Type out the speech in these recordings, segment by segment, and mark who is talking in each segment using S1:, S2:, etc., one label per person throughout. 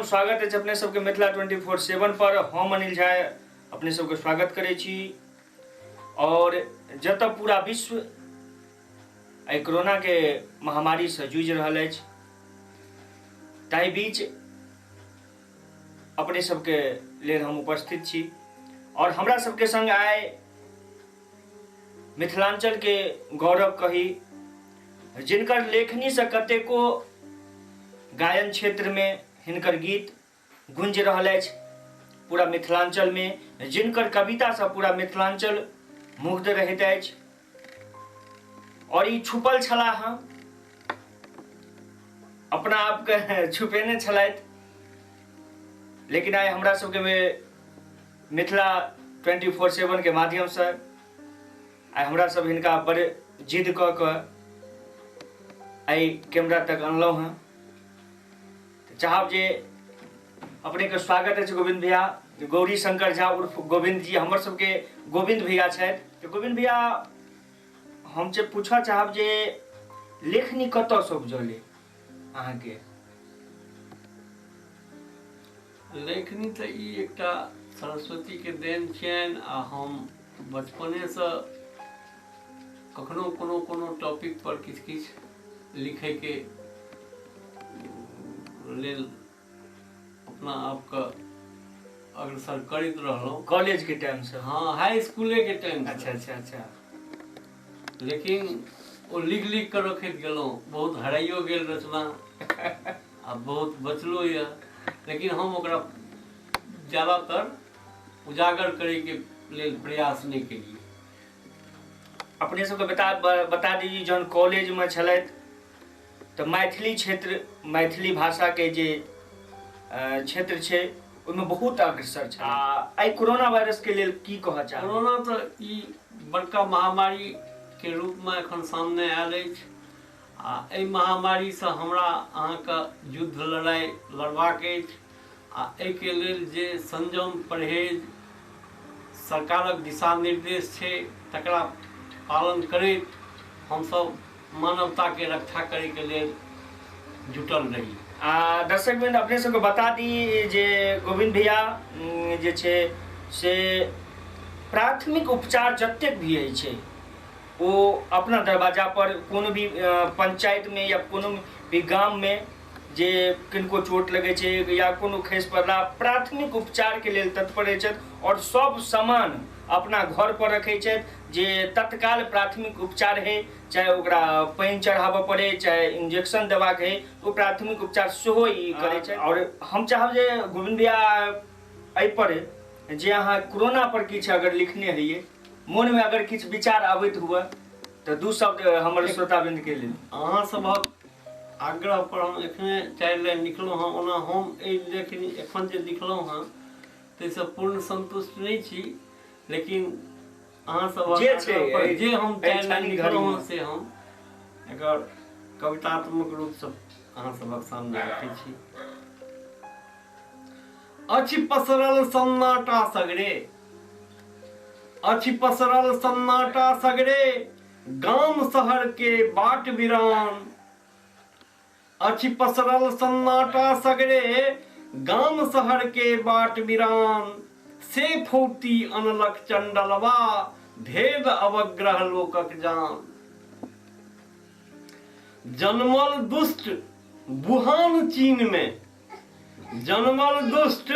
S1: स्वागत अछि अपने सबके मिथिला 24/7 पर। हम अनिल झा अपने सबके स्वागत करै छी। और जतऽ पूरा विश्व एहि कोरोनाके महामारीसँ जूझि रहल अछि, ताहि बीच अपने सबके लेल हम उपस्थित छी। और हमरा सबके संग आइ मिथिलांचल के गौरव कही, जिनकर लेखनी से कतेको गायन क्षेत्र में हिनकर गीत गूंज रहल अछि पूरा मिथिलांचल में, जिनकर कविता से पूरा मिथिलांचल मुग्ध रहैत अछि। और ई छुपल छलाह हँ, अपना आपके छुपेने छलथि, लेकिन आइ हमरा सबके मिथिला 24/7 के माध्यमसँ आइ हमरा सब हिनका बड़ जिद कऽ कऽ एहि कैमरा तक अनलहुँ हँ। तऽ चाहब जे अपनेके स्वागत अछि गोविन्द भैया, गौरी शंकर झा उर्फ गोविन्द जी हमर सबके गोविन्द भैया छथि। तऽ गोविन्द भैया, हम जे पूछऽ चाहब जे लेखनी कतऽसँ उपजल अहाँके?
S2: लेखनी तऽ ई एकटा सरस्वतीके देन छियनि आ हम बचपनेसँ कखनो कोनो कोनो टॉपिक पर किछु किछु लिखैके लेल अपना आपके अग्रसर करैत रहलहुँ।
S1: कॉलेज के टाइम से?
S2: हाँ, हाई स्कूले के टाइम।
S1: अच्छा अच्छा अच्छा।
S2: लेकिन ओ लिख लिख कऽ रखैत गेलहुँ, बहुत हराइयो गेल रचना आ बहुत बचलो यऽ, लेकिन हम ओकरा ज्यादातर उजागर करैके लेल प्रयास नहि केलियै।
S1: अपने सबके बता बता दी, जहन कॉलेजमे छलथि तऽ मैथिली क्षेत्र, मैथिली भाषाके जे क्षेत्र छै ओहिमे बहुत अग्रसर छै। आ एहि कोरोना वायरसके लेल की कहऽ चाहब?
S2: कोरोना तऽ ई बड़का महामारीके रूपमे एखन सामने आयल अछि आ एहि महामारीसँ हमरा अहाँके युद्ध लड़ाइ लड़बाक अछि आ एहिके लेल जे संयम परहेज सरकारक दिशा निर्देश छै तकरा पालन करैत हमसभ मानवताके रक्षा करैके लेल जुटल रही।
S1: आ दर्शक वृंद, अपने सबके बता दी जे गोविंद भैया जे छै से प्राथमिक उपचार जतेक भी होइ छै ओ अपना दरवाजा पर कोनो भी पंचायतमे या कोनो भी गाममे जे किनको चोट लगै छै या कोनो खसि पड़ला, प्राथमिक उपचारके लेल तत्पर रहै छथि आओर सब सामान अपना घर पर रखै छथि जे तत्काल प्राथमिक उपचार हइ, चाहे ओकरा पानि चढ़ाबऽ पड़ै, चाहे इंजेक्शन देबाक हइ, ओ प्राथमिक उपचार सेहो ई करै छथि। आओर हम चाहब जे गोविन्द भैया एहिपर जे अहाँ कोरोना पर किछु अगर लिखने हइए, मोनमे अगर किछु विचार अबैत हुए तऽ दू शब्द हमर श्रोतावृंद के लेल।
S2: अहाँ सभक आग्रह पर हम एखने चारि लाइन लिखलहुँ हँ। ओना हम एहि लेखनी एखन जे लिखलहुँ हँ ताहिसँ पूर्ण संतुष्ट नहि छी, लेकिन अहाँ सभक
S1: जे छै,
S2: आग्रह पर जे हम
S1: एहि
S2: चारि लाइन
S1: क्षणिक
S2: लिखलहुँ हँ
S1: घड़ीमे।
S2: से हम एकर कवितात्मक रूपसँ अहाँ सभक सामने रखै छी। अछि पसरल सन्नाटा सगरे, अछि पसरल सन्नाटा सगरे, गाम शहर के बाट विरान। अछि पसरल सन्नाटा सगरे, गाम शहर के बाट विरान। से फौती अनलक चंडलवा, भेद अवग्रह लोकक जान। जन्मल दुष्ट वुहान चीन में, जन्मल दुष्ट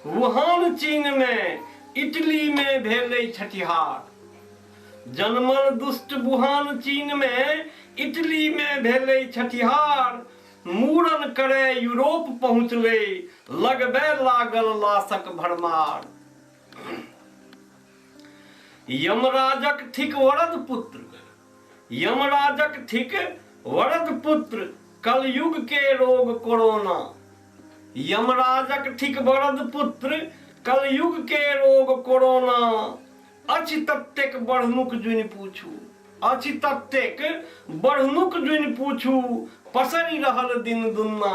S2: वुहान चीन में, इटली में भेलै छठिहार। जन्मल दुष्ट वुहान चीन में, इटली में भेलै छठिहार। मूड़न करे यूरोप पहुँचलै, लगबे लागल लाशक भरमार। यमराजक थिक वरद पुत्र, यमराजक थिक वरद पुत्र, कलयुग के रोग कोरोना। यमराजक थिक वरद पुत्र, कलयुग के रोग कोरोना। अछि ततेक बढ़नुक जुनि पूछू, अछि ततेक बढ़नुक जुनि पूछू, पसरि रहल दिन दुन्ना।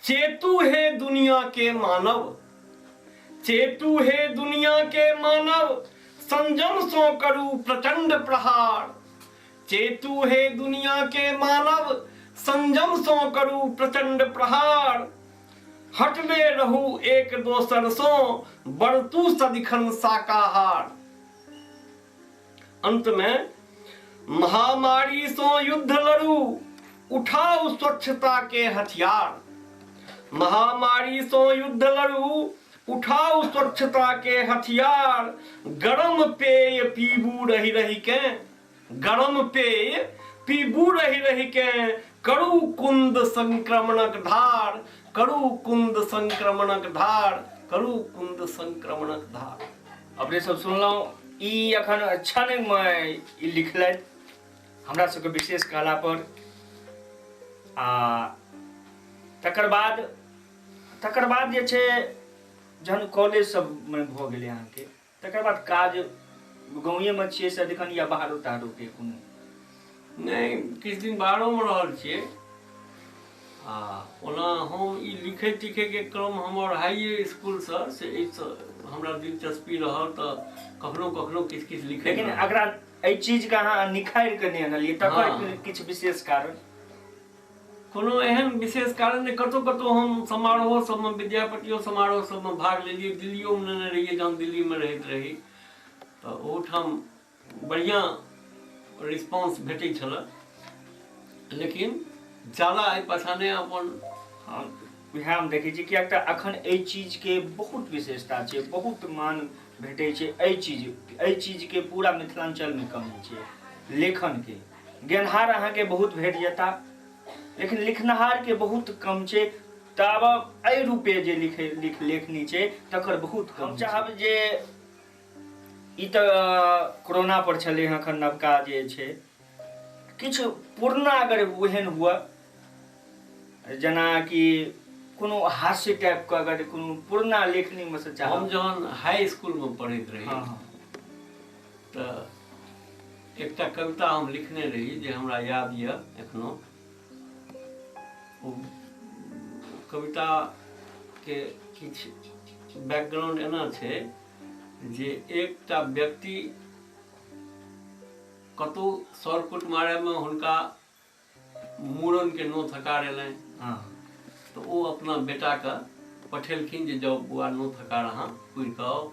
S2: चेतु हे दुनिया के मानव, चेतु हे दुनिया के मानव, संयम सो करू प्रचंड प्रहार। चेतु हे दुनिया के मानव, संयमसँ करू प्रचंड प्रहार। हटले रहू एक दोसरसँ, बरतू सदिखन शाकाहार। अंतमे महामारीसँ युद्ध लड़ू, उठाउ स्वच्छता के हथियार। महामारीसँ युद्ध लड़ू, उठाउ स्वच्छता के हथियार। गरम पेय पीबू रहि रहि के, गरम पेय पीबू रहि रहि के, करू कुंद संक्रमणक धार, करू कुंद संक्रमणक धार, करू कुंद संक्रमणक धार।
S1: अपने सब सुनलहुँ, ई अखन क्षणमे ई लिखलथि हमरा सबके विशेष कहला पर। आ तकर बाद जे छै, जहन कॉलेज सबमे भऽ गेलै अहाँके, तकर बाद काज गाँवेमे छियै सदिखन या बाहरो ताहरोके कोनो?
S2: नहि, किछु दिन बाहरोमे रहल छियै। आ ओना हम ई लिखै तिखैके क्रम हमर हाइए इसकुलसँ से एहिसँ हमरा दिलचस्पी रहल, तऽ कखनो कखनो किछु किछु लिखै।
S1: लेकिन अगरा एहि चीजके अहाँ निखारि कऽ नहि अनलियै, तकर किछु विशेष कारण?
S2: कोनो एहन विशेष कारण नहि। कतहु कतहु हम समारोह सबमे, विद्यापतियो समारोह सबमे भाग लेलियै। दिल्लियोमे लेने रहियै, जहन दिल्लीमे रहैत रही, तऽ ओहूठाम बढ़िआँ रिस्पॉन्स भेटै छलए, लेकिन ज्यादा एहि पाछाँ नहि अपन।
S1: हँ, उएह हम देखै छी, किएक तऽ अखन एहि चीजके बहुत विशेषता छै, बहुत मान भेटै छै एहि चीजके। पूरा मिथिलाञ्चलमे कमी छै लेखनके। गेनहार अहाँके बहुत भेट जेता, लेकिन लिखनहारके बहुत कम छै। तऽ आब एहि रूपे जे लिखे लिख लेखनी छै, तकर बहुत कम। चाहब जे ई तऽ कोरोना पर छलै हँ, एखन नवका जे छै, किछु पुरना अगर ओहन हुए, जेनाकि कोनो हास्य टाइपके अगर कोनो पुरना लेखनीमे से
S2: हम
S1: चाहब।
S2: जहन हाई इसकुलमे पढ़ैत रही, तऽ एकटा कविता हम लिखने रही जे हमरा याद यऽ एखनो। ओ कविताके किछु बैकग्राउंड एना छै जे एकटा व्यक्ति कतहु सर कुट मारैमे हुनका मूड़नके नोत हकार एलनि, तऽ ओ अपना बेटाके पठेलखिन जे जाउ बौआ, नोत हकार अहाँ पुरि कऽ आउ।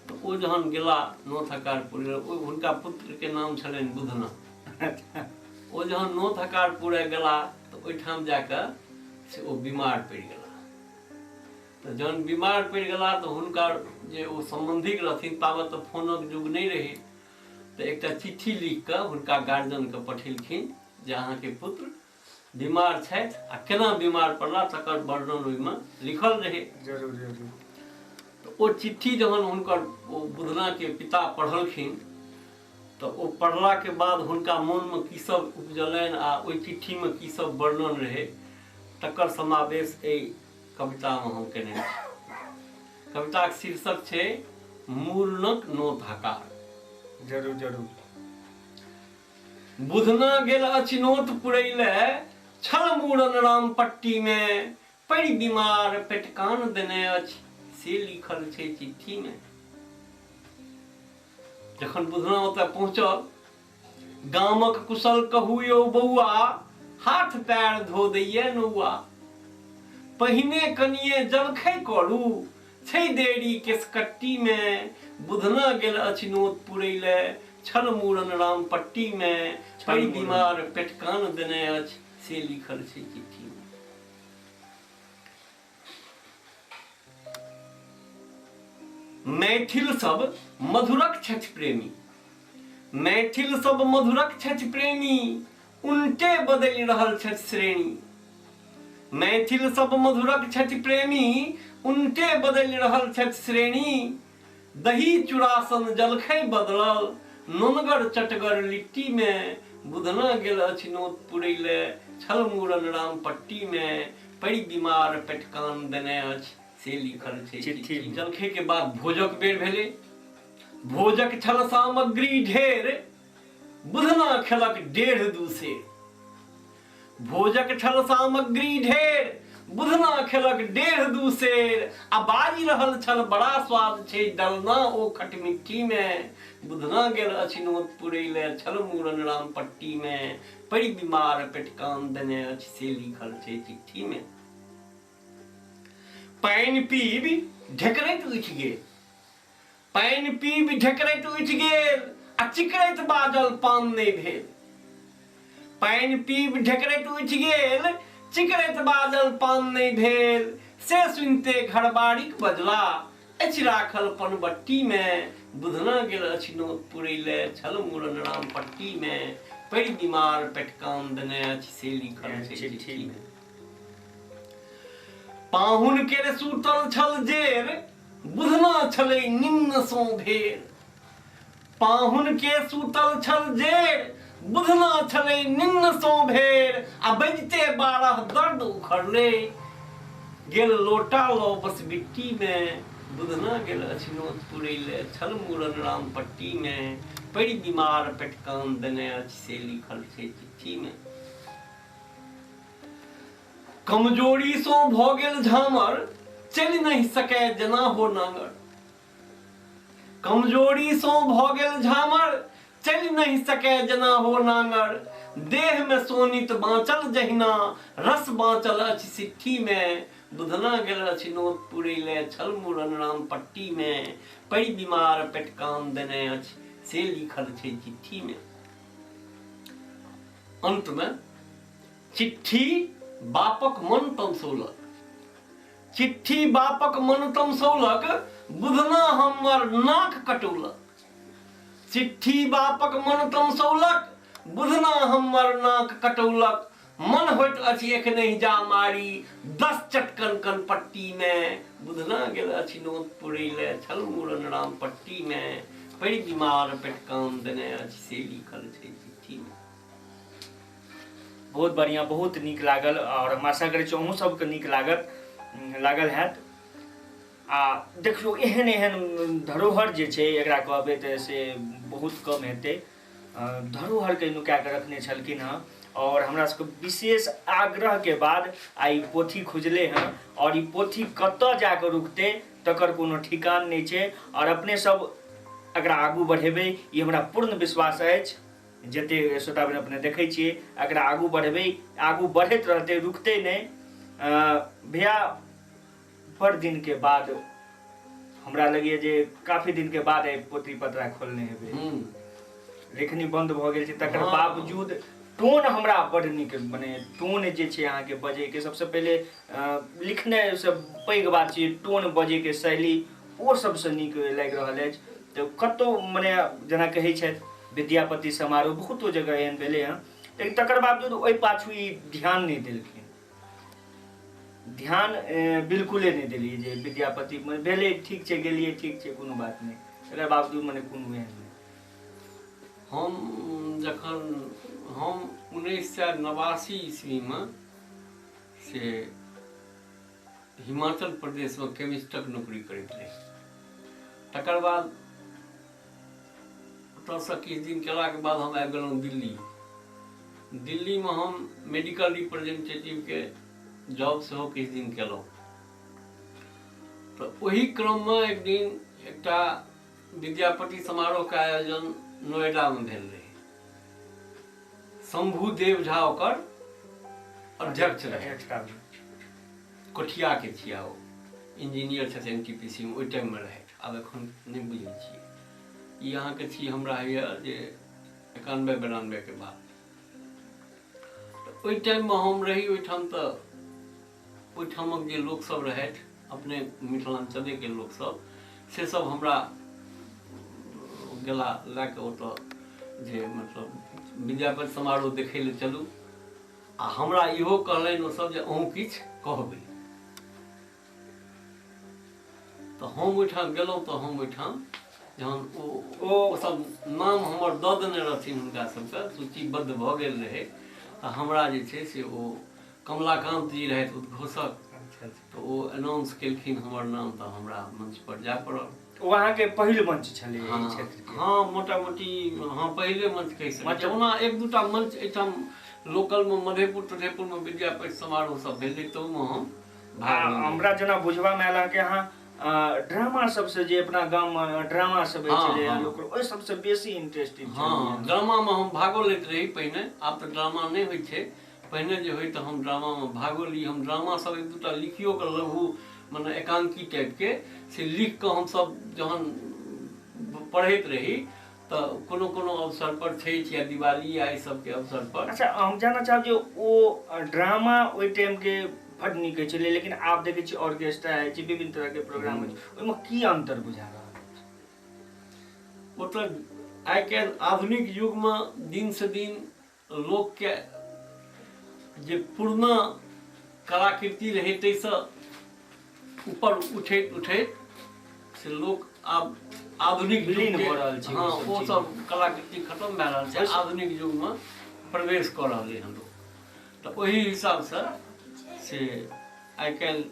S2: तऽ ओ जहन गेला नोत हकार पुरे, ओ हुनका पुत्रके नाम छलनि बुधना। ओ जहन नोत हकार पुरे गेला, तऽ ओहिठाम जाकऽ से ओ बीमार पड़ि गेला। तऽ जहन बीमार पड़ि गेला, तऽ हुनकर जे ओ सम्बन्धिक रहथिन, ताबत तऽ फोनक युग नहि रहै, तऽ एकटा चिट्ठी लिख कऽ हुनका गार्जियनके पठेलखिन जे अहाँके पुत्र बीमार छथि आ केना बीमार पड़ला, तकर वर्णन ओहिमे लिखल रहै।
S1: जरूर जरूर
S2: तऽ ओ चिट्ठी जहन हुनकर ओ बुधनाके पिता पढ़लखिन, तऽ ओ पढ़लाके बाद हुनका मोनमे की सब उपजलनि आ ओहि चिट्ठीमे की सब वर्णन रहै, तकर समावेश एहि कवितामे हम केने छी। कविताक शीर्षक छै मूड़नक नोत हकार।
S1: जरूर जरूर
S2: बुधना गेल अछि नोत पुरैले, छल मूड़न रामपट्टीमे, पड़ि बीमार पेटकान देने अछि, से लिखल छै चिट्ठीमे। जखन बुधना ओतऽ पहुँचल, गामक कुशल कहू यौ बौआ, हाथ पैर धो दैये नौआ, पहिने कनिये जलखै करू, छै देरी केसकट्टीमे। बुधना गेल अछि नोत पुरैले, छल मूड़न रामपट्टीमे, पड़ि बीमार पेटकान देने अछि, से लिखल छै चिट्ठीमे। मैथिल सब मधुरक छथि प्रेमी, मैथिल सब मधुरक छथि प्रेमी, उनटे बदलि रहल छथि श्रेणी। मैथिल सब मधुरक छथि प्रेमी, उनटे बदलि रहल छथि श्रेणी। दही चूड़ासन जलखै बदलल, नोनगर चटगर लिट्टीमे। बुधना गेल अछि नोत पुरैले, छल मूड़न रामपट्टीमे, पड़ि बीमार पेटकान देने अछि, से लिखल छै
S1: चिट्ठी।
S2: जलखै के बाद भोजक बेर भेलै। भोजक छल सामग्री ढेर, बुधना खेलक 1.5-2 सेर। भोजक छल सामग्री ढेर, बुधना खेलक 1.5-2 सेर आ बाजि रहल छल बड़ा स्वाद छै डलना ओ खटमिट्ठी मे। बुधना गेल अछि नोत पुरै ले छल मूड़न रामपट्टी मे, पड़ि बीमार पेट कान देने अछि से लिखल छै चिट्ठी मे। पानि पीबि ढेकरैत उठि गेल, पानि पीबि ढेकरैत उठि गेल आ चिकरैत बाजल पान नहि भेल। पानि पीबि ढेकरैत उठि गेल चिकरैत बाजल पान नहि भेल, से सुनिते घरबारीक बजला अछि राखल पनबट्टी मे। बुधना गेल अछि नोत पुरै ले छल मूड़न रामपट्टी मे, पड़ि बीमार पेट कान देने अछि से लिखल छै चिट्ठी मे। पाहुन केर सूतल छल जेर बुधना छलै निम्न सो भेल। पाहुन के सूतल छल जेर बुधना छलै निम्न सो भेल आ बजिते 12 दर्द उखड़ले गेल लोटा लो बस बिट्टी में। बुधना गेल अछि नोत पुरै ले छल मूड़न रामपट्टी में, पड़ि बीमार पेट कान देने अछि से लिखल छै चिट्ठी में। कमजोरी सो भऽ गेल झामर चलि नहि सकै जेना हो नांगर। कमजोरी सो भऽ गेल झामर चलि नहि सकै जेना हो नांगर, देह में सोनित बाँचल जहिना रस बाँचल अछि सिट्ठी में। बुधना गेल अछि नोत पुरै ले छल मूड़न रामपट्टी में, पड़ि बीमार पेट कान देने अछि से लिखल छै चिट्ठी में। अंत में चिट्ठी बापक मन तमसौलक, चिट्ठी बापक मन तमसौलक बुधना हमर नाक कटौलक। चिट्ठी बापक मन तमसौलक बुधना हमर नाक कटौलक, मन होइत अछि एखनहि जा मारी 10 चटकन कनपट्टी में। बुधना गेल अछि नोत पुरै ले छल मूड़न रामपट्टी में, पड़ि बीमार पेट कान देने अछि से लिखल छै चिट्ठी में।
S1: बहुत बढ़िआँ, बहुत नीक लागल आओर हम आशा करै छी अहूँ सबके नीक लागत लागल हैत। आ देखियौ एहन एहन धरोहर जे छै एकरा कहबै तऽ से बहुत कम हेतै, धरोहरके नुका कऽ रखने छलखिन हँ और हमरा सबके विशेष आग्रह के बाद आइ पोथी खुजले हँ और ई पोथी कतऽ जाकऽ रुकतै तकर कोनो ठिकान नहि छै और अपने सब एकरा आगू बढ़ेबै ई हमरा पूर्ण विश्वास अछि। जते श्रोताबृंद अपने देखै छियै एकरा आगू बढ़ेबै, आगू बढ़ैत रहतै, रुकतै नहि। भैया बड़ दिन के बाद हमरा लगैए जे काफी दिन के बाद एहि पोथी पतरा खोलने हेबै, लेखनी बंद भऽ गेल छै तकर बावजूद टोन हमरा बड नीक, मने टोन जे छै अहाँके बजैके सबसँ पहिले लिखने से पैघ बात छै टोन बजैके शैली ओ सबसँ नीक लागि रहल अछि। तऽ कतहु मने जेना कहै छथि विद्यापति समारोह बहुतो जगह एहन भेलै हँ, लेकिन तकर बावजूद ओहि पाछू ई ध्यान नहि देलखिन, ध्यान बिल्कुले नहि देलियै जे विद्यापति भेलै ठीक छै गेलियै ठीक छै कोनो बात नहि, तकर बावजूद मने कोनो एहन नहि।
S2: हम जखन हम 1989 ईस्वीमे से हिमाचल प्रदेशमे केमिस्टक नौकरी करैत रही, तकर बाद ओतऽसँ किछु दिन केलाके बाद हम आबि गेलहुँ दिल्ली। दिल्लीमे हम मेडिकल रिप्रेजेंटेटिवके जॉब सेहो किछु दिन केलहुँ। तऽ ओही क्रममे एक दिन एकटा विद्यापति समारोहके आयोजन नोएडामे भेल रहै। शंभू देव झा ओकर अध्यक्ष रहै, कोठियाके छिया, ओ इंजीनियर छथि एन टी पी सी मे, ओहि टाइममे रहथि, आब एखन नहि बुझै छियै। ई अहाँके छी हमरा होइए जे 91-92 के बाद। तऽ ओहि टाइममे हम रही ओहिठाम, तऽ ओहिठामक जे लोकसभ रहथि अपने मिथिलाञ्चलेके लोकसभ, से सब हमरा गेला लए कऽ ओतऽ जे मतलब विद्यापति समारोह देखै लए चलू। आ हमरा इहो कहलनि ओसभ जे अहूँ किछु कहबै। तऽ हम ओहिठाम गेलहुँ, तऽ हम ओहिठाम जहन ओ सब नाम हमर दऽ देने रहथिन हुनका सबके, सूचीबद्ध भऽ गेल रहै, तऽ हमरा जे छै से ओ कमलाकान्त जी रहथि उद्घोषक, तऽ ओ अनाउंस केलखिन हमर नाम, तऽ हमरा मंच पर जाय पड़ल।
S1: ओ अहाँके पहिल मंच छलै एहि क्षेत्र के?
S2: हँ, मोटामोटी हँ पहिले मंच कहि सकै छी। ओना एक दूटा मंच एहिठाम लोकलमे मधेपुर तधेपुरमे विद्यापति समारोह सब भेलै, ताहूमे हम भाग लेने।
S1: हमरा जेना बुझबामे आयल अहाँके अहाँ ड्रामा सबसँ जे अपना गाममे ड्रामा सब होइ छलै लोक, ओहि सबसँ बेसी इंटरेस्टेड।
S2: हँ, ड्रामामे हम भागो लैत रही पहिने, आब तऽ ड्रामा नहि होइ छै, पहिने जे होइ तऽ हम ड्रामामे भागो ली। हम ड्रामा सब एक दूटा लिखियो कऽ लघु मने एकांकी टाइपके से लिख कऽ हमसब जहन पढ़ैत रही तऽ कोनो कोनो अवसर पर छठि या दिवाली या एहि सबके अवसर पर।
S1: अच्छा, हम जानऽ चाहब जे ओ ड्रामा ओहि टाइमके बड नीक होइ छलै, लेकिन आब देखै छियै ऑर्केस्ट्रा होइ छै, विभिन्न तरहके प्रोग्राम होइ छै, ओहिमे की अन्तर बुझा रहल अछि?
S2: ओ तऽ आइ काल्हि आधुनिक युगमे दिनसँ दिन लोकके जे पुरना कलाकृति रहै ताहिसँ ऊपर उठैत उठैत से लोक आब आधुनिक
S1: विलीन भऽ रहल छै।
S2: हँ, ओ सब कलाकृति खतम भए रहल छै, आधुनिक युगमे प्रवेश कऽ रहलै हन लोक। तऽ ओहि हिसाबसँ से आइ काल्हि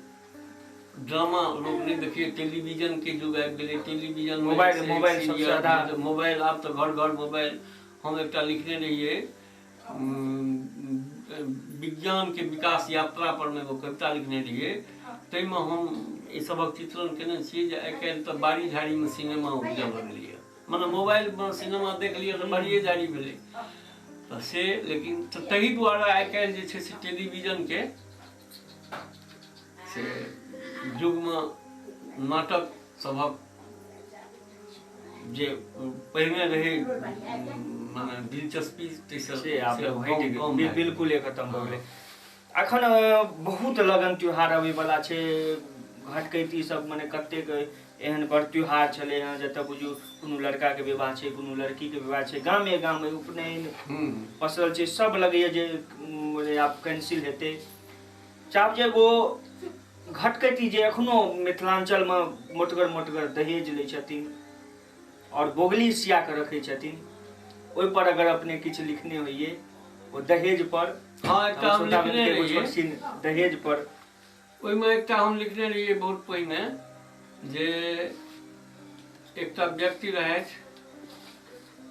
S2: ड्रामा लोक नहि देखिए, टेलीविजनके युग आबि गेलै, टेलीविजन,
S1: मोबाइल, मोबाइल सबसँ ज्यादा
S2: मोबाइल, आब तऽ घर घर मोबाइल। हम एकटा लिखने रहियै विज्ञानके विकास यात्रा पर मे एगो कविता लिखने रहियै, ताहिमे हम एहि सभक चित्रण केने छियै जे आइ काल्हि तऽ बाड़ी झाड़ीमे सिनेमा उपजऽ लगलैए, मने मोबाइलमे सिनेमा देख लिअ तऽ बाड़िए झाड़ी भेलै तऽ से। लेकिन ताहि दुआरे आइ काल्हि जे छै से टेलीविजनके से युगमे नाटक सभक जे पहिने रहै मने दिलचस्पी ताहिसँ
S1: से आब
S2: से कम कम भए गेलै।
S1: बिल्कुले खतम भऽ गेलै। अखन बहुत लगन त्योहार अबै वला छै, घटकैती सब, मने कतेक एहन बड़ त्योहार छलै हँ जतऽ बुझू कोनो लड़काके विवाह छै, कोनो लड़कीके विवाह छै, गामे गामे उपनयन पसरल छै, सब लगैया जे मने आब कैंसिल हेतै। चाहब जे एगो घटकैती जे एखनो मिथिलाञ्चलमे मोटगर मोटगर दहेज लै छथिन आओर बोगली सिया कऽ रखै छथिन, ओहिपर अगर अपने किछु लिखने होइए ओ दहेज पर?
S2: हँ, एकटा हम
S1: श्रोता
S2: लिखने
S1: मित्रके एगो
S2: रहियै।
S1: छोट छिन दहेज पर।
S2: ओहिमे एकटा हम लिखने रहियै बहुत पहिने जे एकटा व्यक्ति रहथि,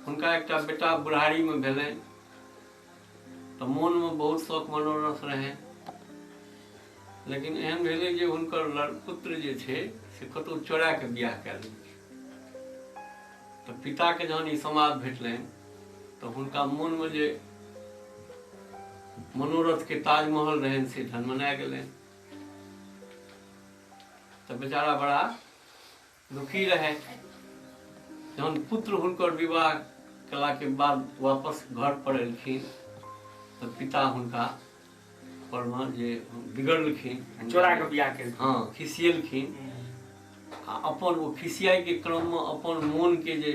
S2: हुनका एकटा बेटा बुढ़ारीमे भेलनि, तऽ मोनमे बहुत शौक मनोरथ रहनि, लेकिन एहन भेलै जे हुनकर पुत्र जे छै से कतहु चोरा कऽ बियाह कए लेलकै। तऽ पिताके जहन ई समाद भेटलनि तऽ हुनका मोनमे जे मनोरथके ताजमहल रहनि से ढनमना गेलनि। तऽ बेचारा बड़ा दुखी रहै। जहन पुत्र हुनकर विवाह केलाके बाद वापस घर पर एलखिन तऽ पिता हुनका परमे जे बिगड़लखिन,
S1: चोरा कऽ बियाह केलखिन।
S2: हँ, खिसिएलखिन आ अपन ओ खिसियाइके क्रममे अपन मोनके जे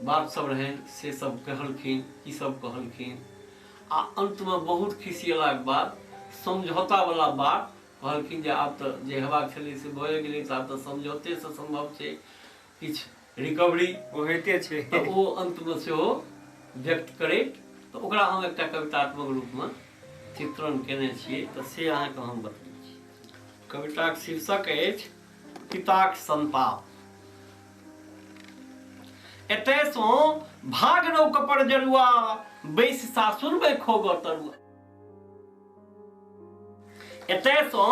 S2: बात सब रहनि से सब कहलखिन, की सब कहलखिन, आ अन्तमे बहुत खिसिएलाके बाद समझौतावला बात कहलखिन जे आब तऽ जे हेबाक छलै से भए गेलै, तऽ आब तऽ समझौतेसँ सम्भव छै किछु रिकवरी।
S1: ओ होइते छै।
S2: तऽ ओ अन्तमे सेहो व्यक्त करैत तऽ ओकरा हम एकटा कवितात्मक रूपमे चित्रण केने छियै, तऽ से अहाँके हम बतबै छी। कविताक शीर्षक अछि पिताक संताप। एतयसँ भाग रौ कपर जरुआ, बैस सासुरमे खोग तरुआ। एतयसँ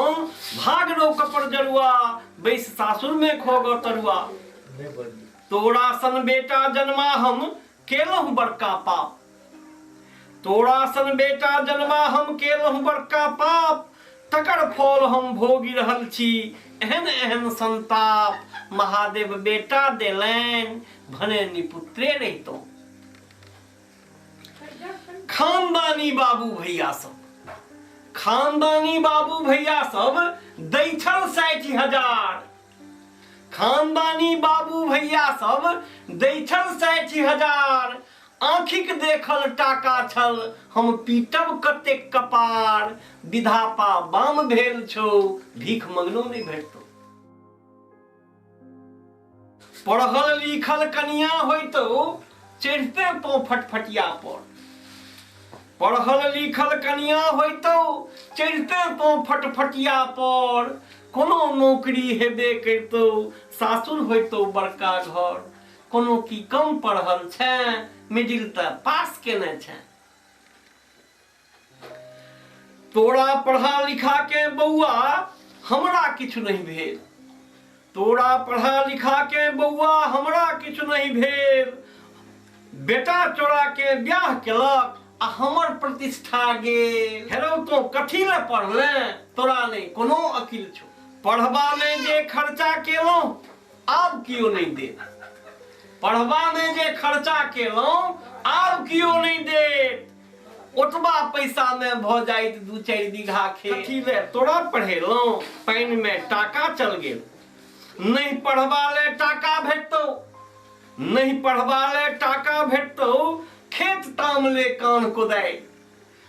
S2: भाग रौ कपर जरुआ, बैस सासुरमे खोग तरुआ। तोरा सन बेटा जन्मा हम केलहुँ बड़का पाप, तोरा सन बेटा जन्मा हम केलहुँ बड़का पाप, तकर फल हम भोगि रहल छी एहन एहन संताप। महादेव बेटा देलनि भने निपुत्रे रहितहुँ। खानदानी बाबू भैया सब, खानदानी बाबू भैया सब दै छल 60,000, खानदानी बाबू भैया सब दै छल 60,000, आँखिक देखल टाका छल हम पीटब कतेक कपार। विधापा बाम भेल छौ भीख मंगनो नहि भेटतौ। पढ़ल लिखल कनिया होइतौ चढ़िते तो फटफटिया पर, पढ़ल लिखल कनिया होइतौ चढ़िते तो फटफटिया पर, कोनो नौकरी हेबे करितौ सासुर होइतौ बड़का घर। कोनो की कम पढ़ल छै, मिडिल तऽ पास केने छै। तोरा पढ़ा लिखा के बौआ हमरा किछु नहीं भेल। तोरा पढ़ा लिखा के बौआ हमरा किछु नहीं भेल। बेटा चोरा के ब्याह केलक आ हमर प्रतिष्ठा गेल। हेरो तो कथी ले पढ़ले, तोरा नहीं कोनो अकिल छौ। पढ़बा में जे खर्चा केलहुँ आब कियो नहीं देत। पढ़बा में जे खर्चा केलहुँ आब कियो नहीं देत। ओतबा पैसा में भ जाइत 2-4 बीघा खेत। कथी ले तोरा पढ़ेलहुँ, पानि में टाका चल गेल। नहीं पढ़बा ले टाका भेटतौ, नहीं पढ़बा ले टाका भेटतौ, खेत ताम ले कान कोदारि।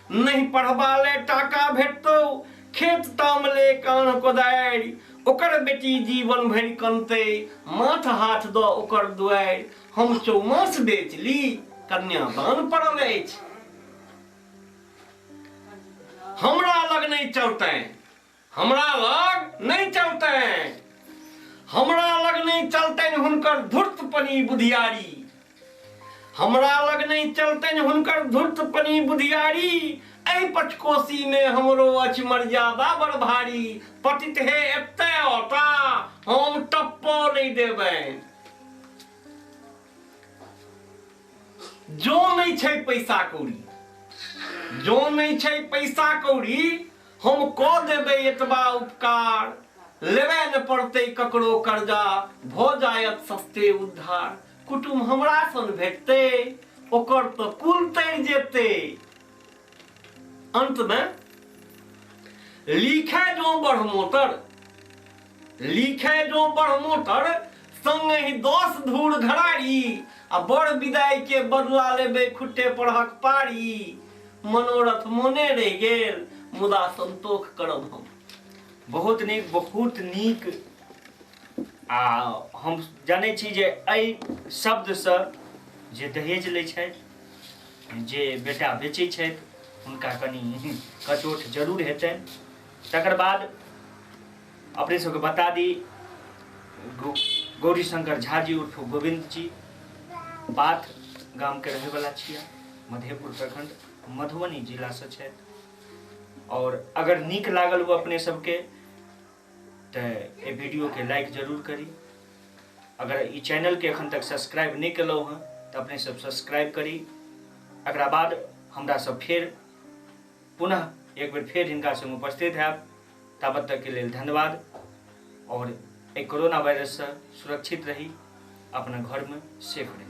S2: नहीं पढ़बा ले टाका भेटतौ, खेत ताम ले कान कोदारि। ओकर बेटी जीवन भरि कनतै, माथ हाथ दऽ ओकर दुआरि। हम चौमास बेच ली, कन्यादान पड़ल अछि। हमरा लग नहीं चलतै, हमरा लग नहीं चलतै, हमरा लग नहीं चलतनि हुनकर धूर्तपनी बुधियारी। हमरा लग नहीं चलतनि हुनकर धूर्तपनी बुधियारी। एहि पचकोसी में हमरो अछि मर्यादा बड़ भारी। पतित हे एते औता, हम टप्पो नहीं देबै। जो नहीं छै पैसा कौड़ी, जो नहीं छै पैसा कौड़ी, हम कऽ देबै एतबा उपकार। लेबै न पड़तै ककरो कर्जा, भऽ जायत सस्ते उद्धार। कुटुम हमरा सन भेटतै, ओकर तऽ कुल तरि जेतै। अंत में लिखे जो बढ़ मोटर, लिखे जो बढ़ मोटर, संगहि 10 धूर घरारी। आ बड़ विदाई के बदला लेबै खुट्टे परहक पारी। मनोरथ मोने रहि गेल, मुदा संतोख करब हम।
S1: बहुत नीक, बहुत नीक। आ हम जानै छी जे एहि शब्दसँ जे दहेज लै छथि, जे बेटा बेचै छथि, हुनका कनि कचोट जरूर हेतनि। तकर बाद अपने सबके बता दी, गौरीशंकर झा जी उर्फ गोविंद जी बाथ गामके रहैवला छियै, मधेपुर प्रखंड मधुबनी जिलासँ छथि। और अगर नीक लागल हो अपने सबके तऽ एहि वीडियोके लाइक जरूर करी। अगर ई चैनलके एखन तक सब्सक्राइब नहीं केलहुँ हँ तऽ अपने सब सब्सक्राइब करी। एकरा बाद हमरा सब फेर पुनः एक बेर फेर हिनका संग उपस्थित हैब। ताबत तक के लेल धन्यवाद। और एहि कोरोना वायरससँ सुरक्षित रही, अपना घरमे सेफ रही।